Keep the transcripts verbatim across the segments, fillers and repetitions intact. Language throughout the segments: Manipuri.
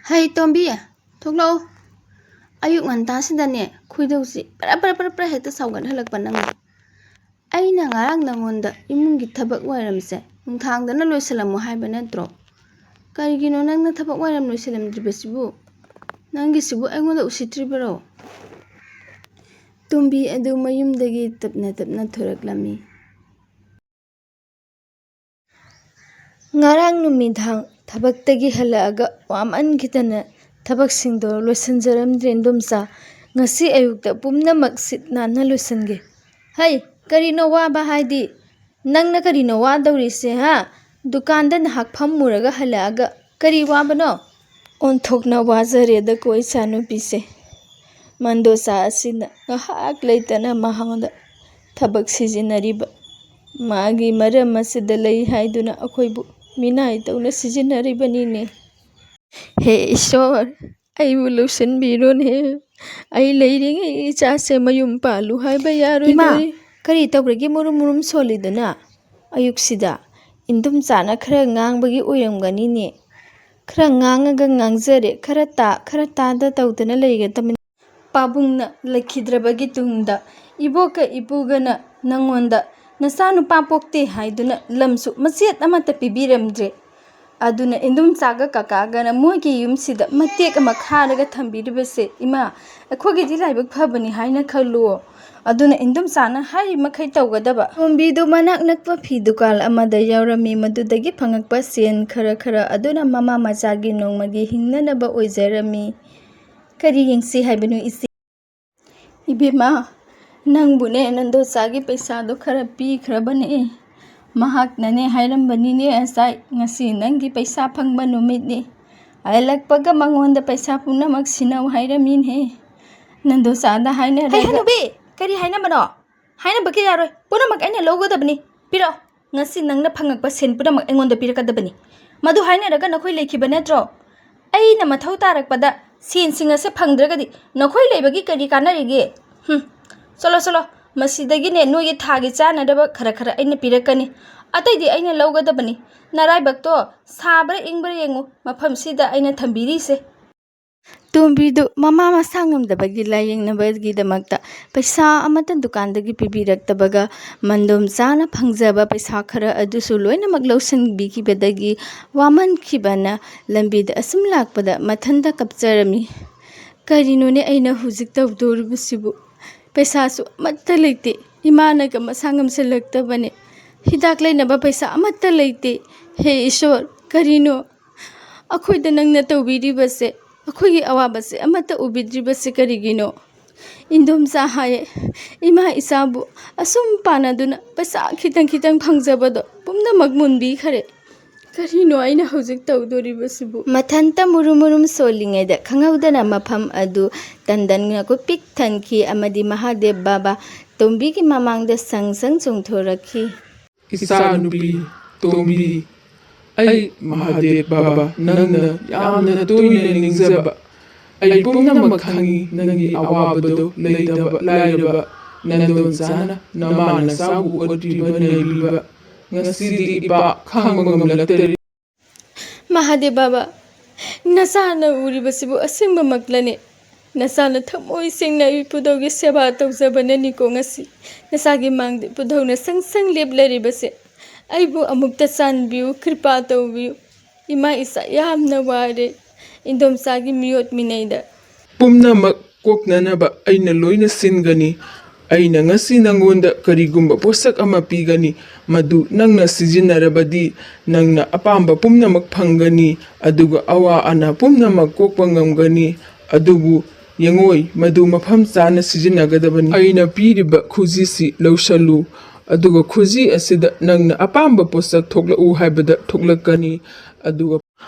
ꯍꯩ ꯇꯣꯝꯕꯤ, ꯊꯣꯛꯂꯛꯑꯣ꯫ ꯑꯌꯨꯛ ꯉꯟꯇꯥꯁꯤꯗꯅꯦ ꯈꯣꯏꯗꯧꯁꯤ ꯄꯔ ꯄꯔ ꯄꯔ ꯄꯔ ꯍꯦꯛꯇ ꯁꯥꯎꯒꯠꯍꯜꯂꯛꯄ ꯅꯪꯅ꯫ ꯑꯩꯅ ꯉꯔꯥꯡ ꯅꯪꯉꯣꯟꯗ ꯏꯃꯨꯡꯒꯤ ꯊꯕꯛ ꯋꯥꯏꯔꯝꯁꯦ ꯅꯨꯡꯊꯥꯡꯗꯅ ꯂꯣꯏꯁꯤꯜꯂꯝꯃꯣ ꯍꯥꯏꯕ ꯅꯠꯇ꯭ꯔꯣ? ꯀꯔꯤꯒꯤꯅꯣ ꯅꯪꯅ ꯊꯕꯛ ꯋꯥꯏꯔꯝ ꯂꯣꯏꯁꯤꯜꯂꯝꯗ꯭ꯔꯤꯕꯁꯤꯕꯨ? ꯅꯪꯒꯤꯁꯤꯕꯨ ꯑꯩꯉꯣꯟꯗ ꯎꯁꯤꯠꯇ꯭ꯔꯤꯕꯔꯣ? ꯇꯣꯝꯕꯤ ꯑꯗꯨ ꯃꯌꯨꯝꯗꯒꯤ ꯇꯞꯅ ꯇꯞꯅ ꯊꯣꯔꯛꯂꯝꯃꯤ꯫ ꯉꯔꯥꯡ ꯅꯨꯃꯤꯗꯥꯡ ꯊꯕꯛꯇꯒꯤ ꯍꯜꯂꯛꯑꯒ ꯋꯥꯃꯟꯈꯤꯗꯅ ꯊꯕꯛꯁꯤꯡꯗꯣ ꯂꯣꯏꯁꯤꯟꯖꯔꯝꯗ꯭ꯔꯦ ꯏꯟꯗꯣꯝꯆꯥ꯫ ꯉꯁꯤ ꯑꯌꯨꯛꯇ ꯄꯨꯝꯅꯃꯛ ꯁꯤꯠ ꯅꯥꯟꯅ ꯂꯣꯏꯁꯤꯟꯒꯦ꯫ ꯍꯩ, ꯀꯔꯤꯅꯣ ꯋꯥꯕ ꯍꯥꯏꯗꯤ? ꯅꯪꯅ ꯀꯔꯤꯅꯣ ꯋꯥꯗꯧꯔꯤꯁꯦ, ꯍꯥ? ꯗꯨꯀꯥꯟꯗ ꯅꯍꯥꯛ ꯐꯝꯃꯨꯔꯒ ꯍꯜꯂꯛꯑꯒ ꯀꯔꯤ ꯋꯥꯕꯅꯣ? ꯑꯣꯟꯊꯣꯛꯅ ꯋꯥꯖꯔꯦꯗꯀꯣ ꯏꯆꯥꯅꯨꯄꯤꯁꯦ꯫ ꯃꯟꯗꯣꯆꯥ ꯑꯁꯤꯅ ꯉꯥꯏꯍꯥꯛ ꯂꯩꯇꯅ ꯃꯉꯣꯟꯗ ꯊꯕꯛ ꯁꯤꯖꯤꯟꯅꯔꯤꯕ꯫ ꯃꯥꯒꯤ ꯃꯔꯝ ꯑꯁꯤꯗ ꯂꯩ ꯍꯥꯏꯗꯨꯅ ꯑꯩꯈꯣꯏꯕꯨ ꯃꯤꯅꯥꯏ ꯇꯧꯅ ꯁꯤꯖꯤꯟꯅꯔꯤꯕꯅꯤꯅꯦ꯫ ꯍꯦ ꯏꯁꯣꯔ, ꯑꯩꯕꯨ ꯂꯧꯁꯤꯟꯕꯤꯔꯣꯅꯦ꯫ ꯑꯩ ꯂꯩꯔꯤꯉꯩ ꯏꯆꯥꯁꯦ ꯃꯌꯨꯝ ꯄꯥꯜꯂꯨ ꯍꯥꯏꯕ ꯌꯥꯔꯣꯏꯗꯣꯔꯤ꯫ ꯏꯃꯥ, ꯀꯔꯤ ꯇꯧꯔꯒꯦ ꯃꯨꯔꯨꯝ ꯃꯨꯔꯨꯝ ꯁꯣꯜꯂꯤꯗꯨꯅ ꯑꯌꯨꯛꯁꯤꯗ? ꯏꯟꯗꯣꯝꯆꯥꯅ ꯈꯔ ꯉꯥꯡꯕꯒꯤ ꯑꯣꯏꯔꯝꯒꯅꯤꯅꯦ꯫ ꯈꯔ ꯉꯥꯡꯉꯒ ꯉꯥꯡꯖꯔꯦ, ꯈꯔ ꯇꯥ, ꯈꯔ ꯇꯥꯗ ꯇꯧꯗꯅ ꯂꯩꯒꯗꯕꯅꯤ꯫ ꯄꯥꯕꯨꯡꯅ ꯂꯩꯈꯤꯗ꯭ꯔꯕꯒꯤ ꯇꯨꯡꯗ ꯏꯕꯣꯛꯀ ꯏꯄꯨꯒꯅ ꯅꯉꯣꯟꯗ ꯅꯆꯥꯅꯨꯄꯥ ꯄꯣꯛꯇꯦ ꯍꯥꯏꯗꯨꯅ ꯂꯝꯁꯨ ꯃꯆꯦꯠ ꯑꯃꯠꯇ ꯄꯤꯕꯤꯔꯝꯗ꯭ꯔꯦ꯫ ꯑꯗꯨꯅ ꯏꯟꯗꯣꯝꯆꯥꯒ ꯀꯀꯥꯒꯅ ꯃꯣꯏꯒꯤ ꯌꯨꯝꯁꯤꯗ ꯃꯇꯦꯛ ꯑꯃ ꯈꯥꯔꯒ ꯊꯝꯕꯤꯔꯤꯕꯁꯦ, ꯏꯃꯥ, ꯑꯩꯈꯣꯏꯒꯤꯗꯤ ꯂꯥꯏꯕꯛ ꯐꯕꯅꯤ ꯍꯥꯏꯅ ꯈꯜꯂꯨꯑꯣ꯫ ꯑꯗꯨꯅ ꯏꯟꯗꯣꯝꯆꯥꯅ ꯍꯥꯏꯔꯤ ꯃꯈꯩ ꯇꯧꯒꯗꯕ꯫ ꯇꯣꯝꯕꯤꯗꯨ ꯃꯅꯥꯛ ꯅꯛꯄ ꯐꯤ ꯗꯨꯀꯥꯟ ꯑꯃꯗ ꯌꯥꯎꯔꯝꯃꯤ꯫ ꯃꯗꯨꯗꯒꯤ ꯐꯪꯉꯛꯄ ꯁꯦꯟ ꯈꯔ ꯈꯔ ꯑꯗꯨꯅ ꯃꯃꯥ ꯃꯆꯥꯒꯤ ꯅꯣꯡꯃꯒꯤ ꯍꯤꯡꯅꯅꯕ ꯑꯣꯏꯖꯔꯝꯃꯤ꯫ ꯀꯔꯤ ꯌꯦꯡꯁꯤ ꯍꯥꯏꯕꯅꯣ ꯏꯆꯦ? ꯏꯕꯦꯝꯃ, ꯅꯪꯕꯨꯅꯦ ꯅꯟꯗꯣꯆꯥꯒꯤ ꯄꯩꯁꯥꯗꯣ ꯈꯔ ꯄꯤꯈ꯭ꯔꯕꯅꯦ꯫ ꯃꯍꯥꯛꯅꯅꯦ ꯍꯥꯏꯔꯝꯕꯅꯤꯅꯦ ꯉꯁꯥꯏ, "ꯉꯁꯤ ꯅꯪꯒꯤ ꯄꯩꯁꯥ ꯐꯪꯕ ꯅꯨꯃꯤꯠꯅꯤ꯫ ꯍꯜꯂꯛꯄꯒ ꯃꯉꯣꯟꯗ ꯄꯩꯁꯥ ꯄꯨꯝꯅꯃꯛ ꯁꯤꯟꯅꯧ ꯍꯥꯏꯔꯝꯃꯤꯅꯦ꯫ ꯅꯟꯗꯣꯆꯥꯗ ꯍꯥꯏꯅꯔꯒ" ꯍꯩ ꯍꯅꯨꯕꯤ, ꯀꯔꯤ ꯍꯥꯏꯅꯕꯅꯣ? ꯍꯥꯏꯅꯕꯒꯤ ꯌꯥꯔꯣꯏ, ꯄꯨꯝꯅꯃꯛ ꯑꯩꯅ ꯂꯧꯒꯗꯕꯅꯤ꯫ ꯄꯤꯔꯣ꯫ ꯉꯁꯤ ꯅꯪꯅ ꯐꯪꯉꯛꯄ ꯁꯦꯟ ꯄꯨꯝꯅꯃꯛ ꯑꯩꯉꯣꯟꯗ ꯄꯤꯔꯛꯀꯗꯕꯅꯤ꯫ ꯃꯗꯨ ꯍꯥꯏꯅꯔꯒ ꯅꯈꯣꯏ ꯂꯩꯈꯤꯕ ꯅꯠꯇ꯭ꯔꯣ? ꯑꯩꯅ ꯃꯊꯧ ꯇꯥꯔꯛꯄꯗ ꯁꯦꯟꯁꯤꯡ ꯑꯁꯦ ꯐꯪꯗ꯭ꯔꯒꯗꯤ ꯅꯈꯣꯏ ꯂꯩꯕꯒꯤ ꯀꯔꯤ ꯀꯥꯟꯅꯔꯤꯒꯦ? ꯍꯨꯝ, ꯆꯠꯂꯣ, ꯆꯠꯂꯣ꯫ ꯃꯁꯤꯗꯒꯤꯅꯦ ꯅꯣꯏꯒꯤ ꯊꯥꯒꯤ ꯆꯥꯅꯅꯕ ꯈꯔ ꯈꯔ ꯑꯩꯅ ꯄꯤꯔꯛꯀꯅꯤ꯫ ꯑꯇꯩꯗꯤ ꯑꯩꯅ ꯂꯧꯒꯗꯕꯅꯤ꯫ ꯅꯔꯥꯏꯕꯛꯇꯣ ꯁꯥꯕ꯭ꯔꯥ ꯏꯪꯕ꯭ꯔꯥ ꯌꯦꯡꯉꯨ, ꯃꯐꯝꯁꯤꯗ ꯑꯩꯅ ꯊꯝꯕꯤꯔꯤꯁꯦ꯫ ꯇꯣꯝꯕꯤꯗꯨ ꯃꯃꯥ ꯃꯁꯥ ꯉꯝꯗꯕꯒꯤ ꯂꯥꯌꯦꯡꯅꯕꯒꯤꯗꯃꯛꯇ ꯄꯩꯁꯥ ꯑꯃꯠꯇ ꯗꯨꯀꯥꯟꯗꯒꯤ ꯄꯤꯕꯤꯔꯛꯇꯕꯒ, ꯃꯟꯗꯣꯝ ꯆꯥꯅ ꯐꯪꯖꯕ ꯄꯩꯁꯥ ꯈꯔ ꯑꯗꯨꯁꯨ ꯂꯣꯏꯅꯃꯛ ꯂꯧꯁꯤꯟꯕꯤꯈꯤꯕꯗꯒꯤ ꯋꯥꯃꯟꯈꯤꯕꯅ ꯂꯝꯕꯤꯗ ꯑꯁꯨꯝ ꯂꯥꯛꯄꯗ ꯃꯊꯟꯇ ꯀꯞꯆꯔꯝꯃꯤ꯫ "ꯀꯔꯤꯅꯣꯅꯦ ꯑꯩꯅ ꯍꯧꯖꯤꯛ ꯇꯧꯗꯣꯔꯤꯕꯁꯤꯕꯨ? ꯄꯩꯁꯥꯁꯨ ꯑꯃꯠꯇ ꯂꯩꯇꯦ꯫ ꯏꯃꯥꯅꯒ ꯃꯁꯥ ꯉꯝꯁꯤꯜꯂꯛꯇꯕꯅꯦ꯫ ꯍꯤꯗꯥꯛ ꯂꯩꯅꯕ ꯄꯩꯁꯥ ꯑꯃꯠꯇ ꯂꯩꯇꯦ꯫ ꯍꯦ ꯏꯁꯣꯔ, ꯀꯔꯤꯅꯣ ꯑꯩꯈꯣꯏꯗ ꯅꯪꯅ ꯇꯧꯕꯤꯔꯤꯕꯁꯦ? ꯑꯩꯈꯣꯏꯒꯤ ꯑꯋꯥꯕꯁꯦ ꯑꯃꯠꯇ ꯎꯕꯤꯗ꯭ꯔꯤꯕꯁꯦ ꯀꯔꯤꯒꯤꯅꯣ?" ꯏꯟꯗꯣꯝꯆꯥ ꯍꯥꯏꯌꯦ, "ꯏꯃꯥ ꯏꯆꯥꯕꯨ ꯑꯁꯨꯝ ꯄꯥꯟꯅꯗꯨꯅ ꯄꯩꯁꯥ ꯈꯤꯇꯪ ꯈꯤꯇꯪ ꯐꯪꯖꯕꯗꯣ ꯄꯨꯝꯅꯃꯛ ꯃꯨꯟꯕꯤꯈꯔꯦ꯫ ꯀꯔꯤꯅꯣ ꯑꯩꯅ ꯍꯧꯖꯤꯛ ꯇꯧꯗꯣꯔꯤꯕꯁꯤꯕꯨ?" ꯃꯊꯟꯇ ꯃꯨꯔꯨꯝ ꯃꯨꯔꯨꯝ ꯁꯣꯜꯂꯤꯉꯩꯗ ꯈꯪꯍꯧꯗꯅ ꯃꯐꯝ ꯑꯗꯨ ꯇꯟꯗꯟꯅ ꯀꯣꯏꯄꯤꯛ ꯊꯟꯈꯤ ꯑꯃꯗꯤ ꯃꯍꯥꯗꯦꯕ ꯕꯥꯕꯥ ꯇꯣꯝꯕꯤꯒꯤ ꯃꯃꯥꯡꯗ ꯁꯪ ꯁꯪ ꯆꯣꯡꯊꯣꯔꯛꯈꯤ꯫ "ꯏꯆꯥꯅꯨꯄꯤ ꯇꯣꯝꯕꯤ, ꯑꯩ ꯃꯍꯥꯗꯦꯕ ꯕꯥꯕꯥ ꯅꯪꯅ ꯌꯥꯝꯅ ꯇꯣꯏꯅ ꯅꯤꯡꯖꯕ, ꯑꯩ ꯄꯨꯝꯅꯃꯛ ꯈꯪꯏ꯫ ꯅꯪꯒꯤ ꯑꯋꯥꯕꯗꯣ ꯂꯩꯇꯕ ꯂꯥꯏꯔꯕ ꯅꯟꯗꯣꯟ ꯆꯥꯅ ꯅꯃꯥ ꯅꯆꯥꯕꯨ ꯑꯣꯠꯄꯤꯕ ꯅꯩꯕꯤꯕ꯫ ꯉꯁꯤꯗꯤ ꯏꯄꯥ ꯈꯥꯡꯕ ꯉꯝꯂꯛꯇꯔꯦ꯫" ꯃꯍꯥꯗꯦꯕ ꯕꯥꯕꯥ, ꯅꯆꯥꯅ ꯎꯔꯤꯕꯁꯤꯕꯨ ꯑꯁꯦꯡꯕꯃꯛꯂꯅꯦ? ꯅꯆꯥꯅ ꯊꯃꯣꯏ ꯁꯦꯡꯅ ꯏꯄꯨꯙꯧꯒꯤ ꯁꯦꯕꯥ ꯇꯧꯖꯕꯅꯅꯤꯀꯣ ꯉꯁꯤ ꯅꯆꯥꯒꯤ ꯃꯥꯡꯗ ꯏꯄꯨꯙꯧꯅ ꯁꯪ ꯁꯪ ꯂꯦꯞꯂꯔꯤꯕꯁꯦ꯫ ꯑꯩꯕꯨ ꯑꯃꯨꯛꯇ ꯆꯥꯟꯕꯤꯌꯨ, ꯀ꯭ꯔꯤꯄꯥ ꯇꯧꯕꯤꯌꯨ꯫ ꯏꯃꯥ ꯏꯆꯥ ꯌꯥꯝꯅ ꯋꯥꯔꯦ ꯏꯟꯗꯣꯝꯆꯥꯒꯤ ꯃꯤꯑꯣꯠ ꯃꯤꯅꯩꯗ꯫ ꯄꯨꯝꯅꯃꯛ ꯀꯣꯛꯅꯅꯕ ꯑꯩꯅ ꯂꯣꯏꯅ ꯁꯤꯟꯒꯅꯤ꯫ ꯑꯩꯅ ꯉꯁꯤ ꯅꯪꯉꯣꯟꯗ ꯀꯔꯤꯒꯨꯝꯕ ꯄꯣꯠꯁꯛ ꯑꯃ ꯄꯤꯒꯅꯤ, ꯃꯗꯨ ꯅꯪꯅ ꯁꯤꯖꯤꯟꯅꯔꯕꯗꯤ ꯅꯪꯅ ꯑꯄꯥꯝꯕ ꯄꯨꯝꯅꯃꯛ ꯐꯪꯒꯅꯤ, ꯑꯗꯨꯒ ꯑꯋꯥ ꯑꯅꯥ ꯄꯨꯝꯅꯃꯛ ꯀꯣꯛꯄ ꯉꯝꯒꯅꯤ꯫ ꯑꯗꯨꯕꯨ ꯌꯦꯡꯉꯣꯏ, ꯃꯗꯨ ꯃꯐꯝ ꯆꯥꯅ ꯁꯤꯖꯤꯟꯅꯒꯗꯕꯅꯤ꯫ ꯑꯩꯅ ꯄꯤꯔꯤꯕ ꯈꯨꯖꯤꯁꯤ ꯂꯧꯁꯜꯂꯨ, ꯑꯗꯨꯒ ꯈꯨꯖꯤ ꯑꯁꯤꯗ ꯅꯪꯅ ꯑꯄꯥꯝꯕ ꯄꯣꯠꯁꯛ ꯊꯣꯛꯂꯛꯎ ꯍꯥꯏꯕꯗ ꯊꯣꯛꯂꯛꯀꯅꯤ꯫ ꯑꯗꯨꯒ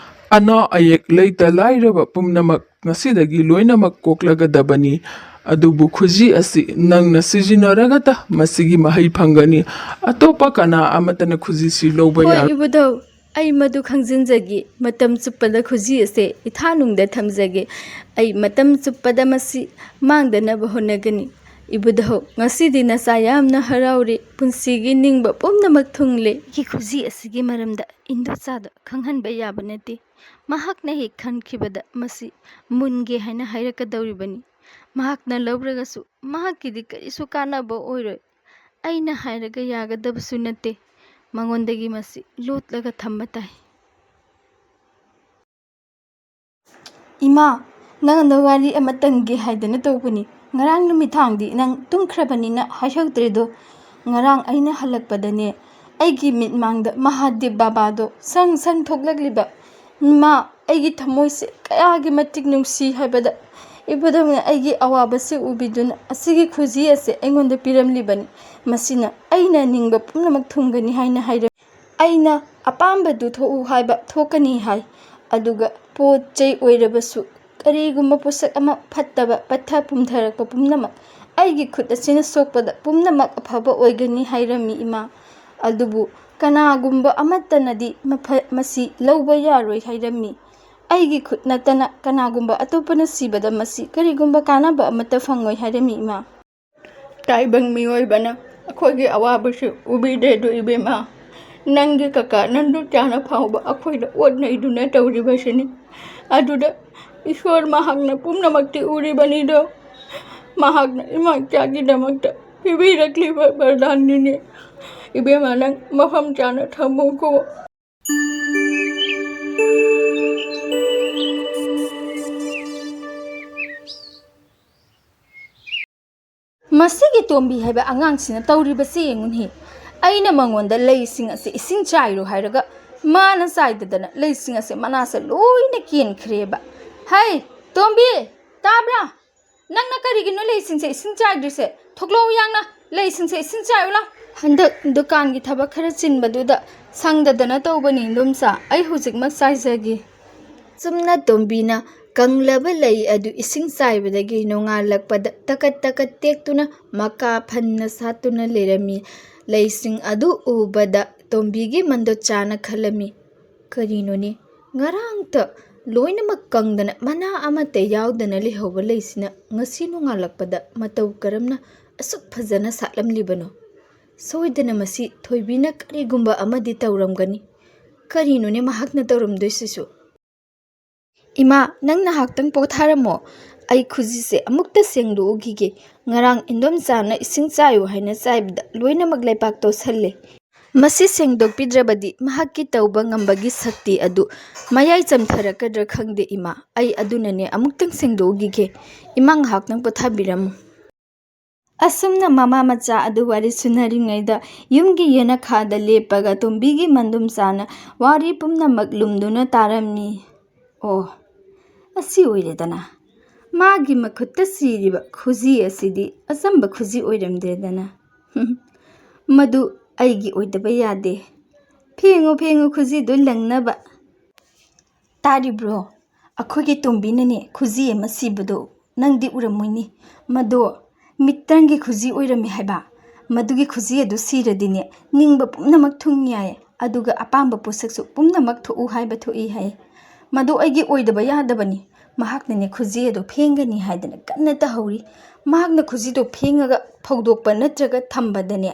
ꯑꯅꯥ ꯑꯌꯦꯛ ꯂꯩꯇ ꯂꯥꯏꯔꯕ ꯄꯨꯝꯅꯃꯛ ꯉꯁꯤꯗꯒꯤ ꯂꯣꯏꯅꯃꯛ ꯀꯣꯛꯂꯒꯗꯕꯅꯤ꯫ ꯑꯗꯨꯕꯨ ꯈꯨꯖꯤ ꯑꯁꯤ ꯅꯪꯅ ꯁꯤꯖꯤꯟꯅꯔꯒꯇ ꯃꯁꯤꯒꯤ ꯃꯍꯩ ꯐꯪꯒꯅꯤ꯫ ꯑꯇꯣꯞꯄ ꯀꯅꯥ ꯑꯃꯠꯇꯅ ꯈꯨꯖꯤꯁꯤ ꯂꯧꯕ ꯍꯣꯏ, ꯌꯥꯔꯣꯏ꯫ ꯏꯕꯨꯙꯧ, ꯑꯩ ꯃꯗꯨ ꯈꯪꯖꯤꯟꯖꯒꯦ꯫ ꯃꯇꯝ ꯆꯨꯞꯄꯗ ꯈꯨꯖꯤ ꯑꯁꯦ ꯏꯊꯥꯅꯨꯡꯗ ꯊꯝꯖꯒꯦ꯫ ꯑꯩ ꯃꯇꯝ ꯆꯨꯞꯄꯗ ꯃꯁꯤ ꯃꯥꯡꯗꯅꯕ ꯍꯣꯠꯅꯒꯅꯤ꯫ "ꯏꯕꯨꯙꯧ, ꯉꯁꯤꯗꯤ ꯅꯆꯥ ꯌꯥꯝꯅ ꯍꯔꯥꯎꯔꯤ, ꯄꯨꯟꯁꯤꯒꯤ ꯅꯤꯡꯕ ꯄꯨꯝꯅꯃꯛ ꯊꯨꯡꯂꯦ꯫" ꯑꯩꯒꯤ ꯈꯨꯖꯤ ꯑꯁꯤꯒꯤ ꯃꯔꯝꯗ ꯏꯟꯗꯣꯆꯥꯗ ꯈꯪꯍꯟꯕ ꯌꯥꯕ ꯅꯠꯇꯦ꯫ ꯃꯍꯥꯛꯅ ꯍꯦꯛ ꯈꯟꯈꯤꯕꯗ ꯃꯁꯤ ꯃꯨꯟꯒꯦ ꯍꯥꯏꯅ ꯍꯥꯏꯔꯛꯀꯗꯧꯔꯤꯕꯅꯤ꯫ ꯃꯍꯥꯛꯅ ꯂꯧꯔꯒꯁꯨ ꯃꯍꯥꯛꯀꯤꯗꯤ ꯀꯔꯤꯁꯨ ꯀꯥꯟꯅꯕ ꯑꯣꯏꯔꯣꯏ꯫ ꯑꯩꯅ ꯍꯥꯏꯔꯒ ꯌꯥꯒꯗꯕꯁꯨ ꯅꯠꯇꯦ꯫ ꯃꯉꯣꯟꯗꯒꯤ ꯃꯁꯤ ꯂꯣꯠꯂꯒ ꯊꯝꯕ ꯇꯥꯏ꯫ "ꯏꯃꯥ, ꯅꯉꯣꯟꯗ ꯋꯥꯔꯤ ꯑꯃ ꯇꯝꯒꯦ ꯍꯥꯏꯗꯅ ꯇꯧꯕꯅꯤ꯫ ꯉꯔꯥꯡ ꯅꯨꯃꯤꯗꯥꯡꯗꯤ ꯅꯪ ꯇꯨꯝꯈ꯭ꯔꯕꯅꯤꯅ ꯍꯥꯏꯍꯧꯗ꯭ꯔꯦꯗꯣ꯫ ꯉꯔꯥꯡ ꯑꯩꯅ ꯍꯜꯂꯛꯄꯗꯅꯦ, ꯑꯩꯒꯤ ꯃꯤꯠꯃꯥꯡꯗ ꯃꯍꯥꯗꯦꯕ ꯕꯥꯕꯥꯗꯣ ꯁꯪ ꯁꯪ ꯊꯣꯛꯂꯛꯂꯤꯕ꯫ ꯏꯃꯥ, ꯑꯩꯒꯤ ꯊꯃꯣꯏꯁꯦ ꯀꯌꯥꯒꯤ ꯃꯇꯤꯛ ꯅꯨꯡꯁꯤ ꯍꯥꯏꯕꯗ, ꯏꯕꯨꯙꯧꯅ ꯑꯩꯒꯤ ꯑꯋꯥꯕꯁꯦ ꯎꯕꯤꯗꯨꯅ ꯑꯁꯤꯒꯤ ꯈꯨꯖꯤ ꯑꯁꯦ ꯑꯩꯉꯣꯟꯗ ꯄꯤꯔꯝꯂꯤꯕꯅꯤ꯫ ꯃꯁꯤꯅ ꯑꯩꯅ ꯅꯤꯡꯕ ꯄꯨꯝꯅꯃꯛ ꯊꯨꯡꯒꯅꯤ ꯍꯥꯏꯅ ꯍꯥꯏꯔꯝꯃꯤ꯫ ꯑꯩꯅ ꯑꯄꯥꯝꯕꯗꯨ ꯊꯣꯛꯎ ꯍꯥꯏꯕ ꯊꯣꯛꯀꯅꯤ ꯍꯥꯏ꯫ ꯑꯗꯨꯒ ꯄꯣꯠ ꯆꯩ ꯑꯣꯏꯔꯕꯁꯨ, ꯀꯔꯤꯒꯨꯝꯕ ꯄꯣꯠꯁꯛ ꯑꯃ ꯐꯠꯇꯕ ꯄꯠꯊ ꯄꯨꯝꯊꯔꯛꯄ ꯄꯨꯝꯅꯃꯛ ꯑꯩꯒꯤ ꯈꯨꯠ ꯑꯁꯤꯅ ꯁꯣꯛꯄꯗ ꯄꯨꯝꯅꯃꯛ ꯑꯐꯕ ꯑꯣꯏꯒꯅꯤ ꯍꯥꯏꯔꯝꯃꯤ, ꯏꯃꯥ꯫ ꯑꯗꯨꯕꯨ ꯀꯅꯥꯒꯨꯝꯕ ꯑꯃꯠꯇꯅꯗꯤ ꯃꯐ-, ꯃꯁꯤ ꯂꯧꯕ ꯌꯥꯔꯣꯏ ꯍꯥꯏꯔꯝꯃꯤ꯫ ꯑꯩꯒꯤ ꯈꯨꯠ ꯅꯠꯇꯅ ꯀꯅꯥꯒꯨꯝꯕ ꯑꯇꯣꯞꯄꯅ ꯁꯤꯕꯗ ꯃꯁꯤ ꯀꯔꯤꯒꯨꯝꯕ ꯀꯥꯟꯅꯕ ꯑꯃꯠꯇ ꯐꯪꯉꯣꯏ ꯍꯥꯏꯔꯝꯃꯤ, ꯏꯃꯥ꯫ ꯇꯥꯏꯕꯪ ꯃꯤꯑꯣꯏꯕꯅ ꯑꯩꯈꯣꯏꯒꯤ ꯑꯋꯥꯕꯁꯤ ꯎꯕꯤꯗꯦ ꯑꯗꯨ, ꯏꯕꯦꯝꯃ꯫ ꯅꯪꯒꯤ ꯀꯀꯥ ꯅꯟꯗꯨ ꯆꯥꯅ ꯐꯥꯎꯕ ꯑꯩꯈꯣꯏꯗ ꯑꯣꯠ ꯅꯩꯗꯨꯅ ꯇꯧꯔꯤꯕꯁꯤꯅꯤ꯫ ꯑꯗꯨꯗ ꯏꯁꯣꯔ ꯃꯍꯥꯛꯅ ꯄꯨꯝꯅꯃꯛꯇꯤ ꯎꯔꯤꯕꯅꯤꯗꯣ꯫ ꯃꯍꯥꯛꯅ ꯏꯃꯥ ꯏꯆꯥꯒꯤꯗꯃꯛꯇ ꯄꯤꯕꯤꯔꯛꯂꯤꯕ ꯕꯔꯗꯥꯟꯅꯤꯅꯦ꯫ ꯏꯕꯦꯝꯃ, ꯅꯪ ꯃꯐꯝ ꯆꯥꯅ ꯊꯝꯃꯨꯀꯣ꯫ ꯃꯁꯤꯒꯤ ꯇꯣꯝꯕꯤ ꯍꯥꯏꯕ ꯑꯉꯥꯡꯁꯤꯅ ꯇꯧꯔꯤꯕꯁꯤ ꯌꯦꯡꯉꯨꯅꯦ꯫ ꯑꯩꯅ ꯃꯉꯣꯟꯗ ꯂꯩꯁꯤꯡ ꯑꯁꯤ ꯏꯁꯤꯡ ꯆꯥꯏꯔꯨ ꯍꯥꯏꯔꯒ ꯃꯥꯅ ꯆꯥꯏꯗꯗꯅ ꯂꯩꯁꯤꯡ ꯑꯁꯦ ꯃꯅꯥꯁꯦ ꯂꯣꯏꯅ ꯀꯦꯟꯈ꯭ꯔꯦꯕ꯫ "ꯍꯩ, ꯇꯣꯝꯕꯤ, ꯇꯥꯕ꯭ꯔꯥ? ꯅꯪꯅ ꯀꯔꯤꯒꯤꯅꯣ ꯂꯩꯁꯤꯡꯁꯦ ꯏꯁꯤꯡ ꯆꯥꯏꯗ꯭ꯔꯤꯁꯦ? ꯊꯣꯛꯂꯛꯎ ꯌꯥꯡꯅ, ꯂꯩꯁꯤꯡꯁꯦ ꯏꯁꯤꯡ ꯆꯥꯏꯌꯨ ꯂꯥꯎ꯫" "ꯍꯟꯗꯛ ꯗꯨꯀꯥꯟꯒꯤ ꯊꯕꯛ ꯈꯔ ꯆꯤꯟꯕꯗꯨꯗ ꯁꯪꯗꯗꯅ ꯇꯧꯕꯅꯤ, ꯏꯟꯗꯣꯝꯆꯥ꯫ ꯑꯩ ꯍꯧꯖꯤꯛꯃꯛ ꯆꯥꯏꯖꯒꯦ꯫" ꯆꯨꯝꯅ ꯇꯣꯝꯕꯤꯅ ꯀꯪꯂꯕ ꯂꯩ ꯑꯗꯨ ꯏꯁꯤꯡ ꯆꯥꯏꯕꯗꯒꯤ ꯅꯣꯡꯉꯥꯜꯂꯛꯄꯗ ꯇꯀꯠ ꯇꯀꯠ ꯇꯦꯛꯇꯨꯅ ꯃꯀꯥ ꯐꯟꯅ ꯁꯥꯠꯇꯨꯅ ꯂꯩꯔꯝꯃꯤ꯫ ꯂꯩꯁꯤꯡ ꯑꯗꯨ ꯎꯕꯗ ꯇꯣꯝꯕꯤꯒꯤ ꯃꯟꯗꯣꯆꯥꯅ ꯈꯜꯂꯝꯃꯤ, "ꯀꯔꯤꯅꯣꯅꯦ? ꯉꯔꯥꯡꯇ ꯂꯣꯏꯅꯃꯛ ꯀꯪꯗꯅ ꯃꯅꯥ ꯑꯃꯠꯇ ꯌꯥꯎꯗꯅ ꯂꯩꯍꯧꯕ ꯂꯩꯁꯤꯅ ꯉꯁꯤ ꯅꯣꯡꯉꯥꯜꯂꯛꯄꯗ ꯃꯇꯧ ꯀꯔꯝꯅ ꯑꯁꯨꯛ ꯐꯖꯅ ꯁꯥꯠꯂꯝꯂꯤꯕꯅꯣ? ꯁꯣꯏꯗꯅ ꯃꯁꯤ ꯊꯣꯏꯕꯤꯅ ꯀꯔꯤꯒꯨꯝꯕ ꯑꯃꯗꯤ ꯇꯧꯔꯝꯒꯅꯤ꯫ ꯀꯔꯤꯅꯣꯅꯦ ꯃꯍꯥꯛꯅ ꯇꯧꯔꯝꯗꯣꯏꯁꯤꯁꯨ? "ꯏꯃꯥ, ꯅꯪ ꯉꯥꯏꯍꯥꯛꯇꯪ ꯄꯣꯊꯥꯔꯝꯃꯣ꯫ ꯑꯩ ꯈꯨꯖꯤꯁꯦ ꯑꯃꯨꯛꯇ ꯁꯦꯡꯗꯣꯛꯎꯈꯤꯒꯦ꯫ ꯉꯔꯥꯡ ꯏꯟꯗꯣꯝꯆꯥꯅ ꯏꯁꯤꯡ ꯆꯥꯏꯌꯨ ꯍꯥꯏꯅ ꯆꯥꯏꯕꯗ ꯂꯣꯏꯅꯃꯛ ꯂꯩꯄꯥꯛ ꯇꯣꯠꯁꯜꯂꯦ꯫ ꯃꯁꯤ ꯁꯦꯡꯗꯣꯛꯄꯤꯗ꯭ꯔꯕꯗꯤ ꯃꯍꯥꯛꯀꯤ ꯇꯧꯕ ꯉꯝꯕꯒꯤ ꯁꯛꯇꯤ ꯑꯗꯨ ꯃꯌꯥꯏ ꯆꯝꯊꯔꯛꯀꯗ꯭ꯔꯥ ꯈꯪꯗꯦ ꯏꯃꯥ꯫ ꯑꯩ ꯑꯗꯨꯅꯅꯦ ꯑꯃꯨꯛꯇꯪ ꯁꯦꯡꯗꯣꯛꯎꯈꯤꯒꯦ꯫ ꯏꯃꯥ ꯉꯥꯏꯍꯥꯛꯇꯪ ꯄꯣꯊꯥꯕꯤꯔꯝꯃꯨ"꯫ ꯑꯁꯨꯝꯅ ꯃꯃꯥ ꯃꯆꯥ ꯑꯗꯨ ꯋꯥꯔꯤ ꯁꯨꯅꯔꯤꯉꯩꯗ ꯌꯨꯝꯒꯤ ꯌꯦꯅꯈꯥꯗ ꯂꯦꯞꯄꯒ ꯇꯣꯝꯕꯤꯒꯤ ꯃꯟꯗꯨꯝꯆꯥꯅ ꯋꯥꯔꯤ ꯄꯨꯝꯅꯃꯛ ꯂꯨꯝꯗꯨꯅ ꯇꯥꯔꯝꯃꯤ꯫ "ꯑꯣ, ꯑꯁꯤ ꯑꯣꯏꯔꯦꯗꯅ꯫ ꯃꯥꯒꯤ ꯃꯈꯨꯠꯇ ꯁꯤꯔꯤꯕ ꯈꯨꯖꯤ ꯑꯁꯤꯗꯤ ꯑꯆꯝꯕ ꯈꯨꯖꯤ ꯑꯣꯏꯔꯝꯗ꯭ꯔꯦꯗꯅ꯫ ꯃꯗꯨ ꯑꯩꯒꯤ ꯑꯣꯏꯗꯕ ꯌꯥꯗꯦ꯫ ꯐꯦꯡꯉꯨ, ꯐꯦꯡꯉꯨ ꯈꯨꯖꯤꯗꯨ ꯂꯪꯅꯕ꯫ ꯇꯥꯔꯤꯕ꯭ꯔꯣ? ꯑꯩꯈꯣꯏꯒꯤ ꯇꯣꯝꯕꯤꯅꯅꯦ ꯈꯨꯖꯤ ꯑꯃ ꯁꯤꯕꯗꯣ ꯅꯪꯗꯤ ꯎꯔꯝꯃꯣꯏꯅꯤ꯫ ꯃꯗꯣ ꯃꯤꯇ꯭ꯔꯪꯒꯤ ꯈꯨꯖꯤ ꯑꯣꯏꯔꯝꯃꯤ ꯍꯥꯏꯕ꯫ ꯃꯗꯨꯒꯤ ꯈꯨꯖꯤ ꯑꯗꯨ ꯁꯤꯔꯗꯤꯅꯦ ꯅꯤꯡꯕ ꯄꯨꯝꯅꯃꯛ ꯊꯨꯡ ꯌꯥꯏ, ꯑꯗꯨꯒ ꯑꯄꯥꯝꯕ ꯄꯣꯠꯁꯛꯁꯨ ꯄꯨꯝꯅꯃꯛ ꯊꯣꯛꯎ ꯍꯥꯏꯕ ꯊꯣꯛꯏ ꯍꯥꯏ꯫ ꯃꯗꯨ ꯑꯩꯒꯤ ꯑꯣꯏꯗꯕ ꯌꯥꯗꯕꯅꯤ꯫ ꯃꯍꯥꯛꯅꯅꯦ ꯈꯨꯖꯤ ꯑꯗꯨ ꯐꯦꯡꯒꯅꯤ ꯍꯥꯏꯗꯅ ꯀꯟꯅ ꯇꯧꯍꯧꯔꯤ꯫ ꯃꯍꯥꯛꯅ ꯈꯨꯖꯤꯗꯨ ꯐꯦꯡꯉꯒ ꯐꯧꯗꯣꯛꯄ ꯅꯠꯇ꯭ꯔꯒ ꯊꯝꯕꯗꯅꯦ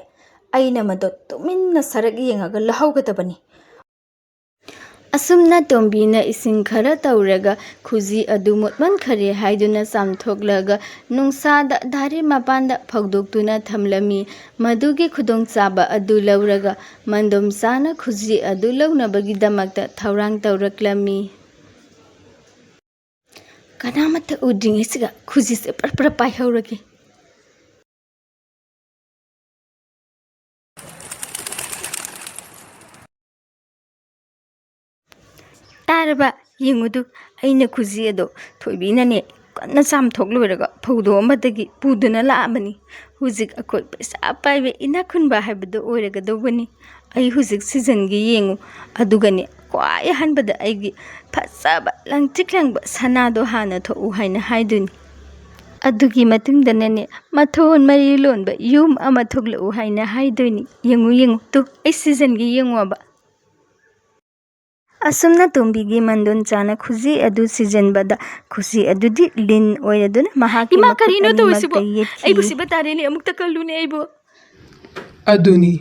ꯑꯩꯅ ꯃꯗꯨ ꯇꯨꯃꯤꯟꯅ ꯁꯔꯛ ꯌꯦꯡꯉꯒ ꯂꯧꯍꯧꯒꯗꯕꯅꯤ"꯫ ꯑꯁꯨꯝꯅ ꯇꯣꯝꯕꯤꯅ ꯏꯁꯤꯡ ꯈꯔ ꯇꯧꯔꯒ ꯈꯨꯖꯤ ꯑꯗꯨ ꯃꯣꯠꯃꯟꯈꯔꯦ ꯍꯥꯏꯗꯨꯅ ꯆꯥꯝꯊꯣꯛꯂꯒ ꯅꯨꯡꯁꯥꯗ ꯙꯥꯔꯤ ꯃꯄꯥꯟꯗ ꯐꯧꯗꯣꯛꯇꯨꯅ ꯊꯝꯂꯝꯃꯤ꯫ ꯃꯗꯨꯒꯤ ꯈꯨꯗꯣꯡꯆꯥꯕ ꯑꯗꯨ ꯂꯧꯔꯒ ꯃꯟꯗꯣꯝꯆꯥꯅ ꯈꯨꯖꯤ ꯑꯗꯨ ꯂꯧꯅꯕꯒꯤꯗꯃꯛꯇ ꯊꯧꯔꯥꯡ ꯇꯧꯔꯛꯂꯝꯃꯤ꯫ ꯀꯅꯥꯃꯠꯇ ꯎꯗ꯭ꯔꯤꯉꯩꯁꯤꯗ ꯈꯨꯖꯤꯁꯦ ꯄ꯭ꯔꯞ ꯄ꯭ꯔꯞ ꯄꯥꯏꯍꯧꯔꯒꯦ꯫ ꯇꯥꯔꯕ? ꯌꯦꯡꯉꯨꯗꯨ, ꯑꯩꯅ ꯈꯨꯖꯤ ꯑꯗꯣ ꯊꯣꯏꯕꯤꯅꯅꯦ ꯀꯟꯅ ꯆꯥꯝꯊꯣꯛ ꯂꯣꯏꯔꯒ ꯐꯧꯗꯣꯛ ꯑꯃꯗꯒꯤ ꯄꯨꯗꯨꯅ ꯂꯥꯛꯑꯕꯅꯤ꯫ ꯍꯧꯖꯤꯛ ꯑꯩꯈꯣꯏ ꯄꯩꯁꯥ ꯄꯥꯏꯕ ꯏꯅꯥꯛ ꯈꯨꯟꯕ ꯍꯥꯏꯕꯗꯨ ꯑꯣꯏꯔꯒꯗꯧꯕꯅꯤ꯫ ꯑꯩ ꯍꯧꯖꯤꯛ ꯁꯤꯖꯟꯒꯦ ꯌꯦꯡꯉꯨ, ꯑꯗꯨꯒꯅꯦ ꯈ꯭ꯋꯥꯏ ꯑꯍꯥꯟꯕꯗ ꯑꯩꯒꯤ ꯐꯖꯕ ꯂꯪꯇ꯭ꯔꯤꯛ ꯂꯪꯕ ꯁꯅꯥꯗꯣ ꯍꯥꯟꯅ ꯊꯣꯛꯎ ꯍꯥꯏꯅ ꯍꯥꯏꯗꯣꯏꯅꯤ꯫ ꯑꯗꯨꯒꯤ ꯃꯇꯨꯡꯗꯅꯅꯦ ꯃꯊꯣꯟ ꯃꯔꯤ ꯂꯣꯟꯕ ꯌꯨꯝ ꯑꯃ ꯊꯣꯛꯂꯛꯎ ꯍꯥꯏꯅ ꯍꯥꯏꯗꯣꯏꯅꯤ꯫ ꯌꯦꯡꯉꯨ, ꯌꯦꯡꯉꯨ, ꯇꯨ, ꯑꯩ ꯁꯤꯖꯟꯒꯦ ꯌꯦꯡꯉꯣꯕ꯫ ꯑꯁꯨꯝꯅ ꯇꯣꯝꯕꯤꯒꯤ ꯃꯟꯗꯣꯟ ꯆꯥꯅ ꯈꯨꯖꯤ ꯑꯗꯨ ꯁꯤꯖꯤꯟꯕꯗ ꯈꯨꯖꯤ ꯑꯗꯨꯗꯤ ꯂꯤꯟ ꯑꯣꯏꯔꯗꯨꯅ ꯃꯍꯥꯛꯀꯤ ꯏꯃꯥ, ꯃꯈꯨꯠ ꯀꯔꯤꯅꯣ ꯑꯅꯤꯃꯛꯇ ꯇꯧꯔꯤꯁꯤꯕꯣ? ꯌꯦꯠꯈꯤ꯫ ꯑꯩꯕꯨ ꯁꯤꯕ ꯇꯥꯔꯦꯅꯦ, ꯑꯃꯨꯛꯇ ꯀꯜꯂꯨꯅꯦ ꯑꯩꯕꯨ꯫ ꯑꯗꯨꯅꯤ,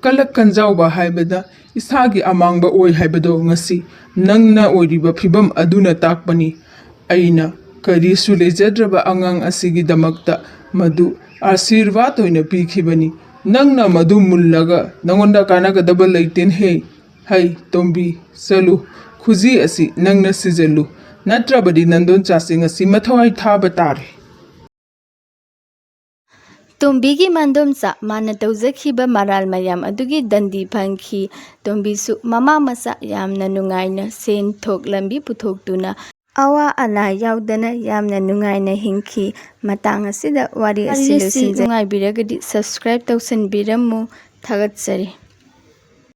ꯀꯂꯛ ꯀꯟꯖꯥꯎꯕ ꯍꯥꯏꯕꯗ ꯏꯁꯥꯒꯤ ꯑꯃꯥꯡꯕ ꯑꯣꯏ ꯍꯥꯏꯕꯗꯣ ꯉꯁꯤ ꯅꯪꯅ ꯑꯣꯏꯔꯤꯕ ꯐꯤꯕꯝ ꯑꯗꯨꯅ ꯇꯥꯛꯄꯅꯤ꯫ ꯑꯩꯅ ꯀꯔꯤꯁꯨ ꯂꯩꯖꯗ꯭ꯔꯕ ꯑꯉꯥꯡ ꯑꯁꯤꯒꯤꯗꯃꯛꯇ ꯃꯗꯨ ꯑꯥꯁꯤꯔꯕꯥꯗ ꯑꯣꯏꯅ ꯄꯤꯈꯤꯕꯅꯤ꯫ ꯅꯪꯅ ꯃꯗꯨ ꯃꯨꯜꯂꯒ ꯅꯉꯣꯟꯗ ꯀꯥꯟꯅꯒꯗꯕ ꯂꯩꯇꯦꯅꯦ꯫ ꯍꯩ, ꯇꯣꯝꯕꯤ, ꯆꯠꯂꯨ, ꯈꯨꯖꯤ ꯑꯁꯤ ꯅꯪꯅ ꯁꯤꯖꯜꯂꯨ, ꯅꯠꯇ꯭ꯔꯕꯗꯤ ꯅꯟꯗꯣꯟꯆꯥꯁꯤ ꯉꯁꯤ ꯃꯊ꯭ꯋꯥꯏ ꯊꯥꯕ ꯇꯥꯔꯦ꯫ ꯇꯣꯝꯕꯤꯒꯤ ꯃꯥꯟꯗꯣꯝꯆꯥ ꯃꯥꯅ ꯇꯧꯖꯈꯤꯕ ꯃꯔꯥꯜ ꯃꯌꯥꯝ ꯑꯗꯨꯒꯤ ꯗꯟꯗꯤ ꯐꯪꯈꯤ꯫ ꯇꯣꯝꯕꯤꯁꯨ ꯃꯃꯥ ꯃꯆꯥ ꯌꯥꯝꯅ ꯅꯨꯡꯉꯥꯏꯅ ꯁꯦꯟ ꯊꯣꯛ ꯂꯝꯕꯤ ꯄꯨꯊꯣꯛꯇꯨꯅ ꯑꯋꯥ ꯑꯅꯥ ꯌꯥꯎꯗꯅ ꯌꯥꯝꯅ ꯅꯨꯡꯉꯥꯏꯅ ꯍꯤꯡꯈꯤ꯫ ꯃꯇꯥꯡ ꯑꯁꯤꯗ ꯋꯥꯔꯤ ꯑꯁꯤ ꯋꯥꯔꯤ ꯑꯁꯤ ꯂꯣꯏꯁꯤꯟꯖꯔꯦ꯫ ꯅꯨꯡꯉꯥꯏꯕꯤꯔꯒꯗꯤ subscribe ꯇꯧꯁꯤꯟꯕꯤꯔꯝꯃꯨ꯫ ꯊꯥꯒꯠꯆꯔꯤ꯫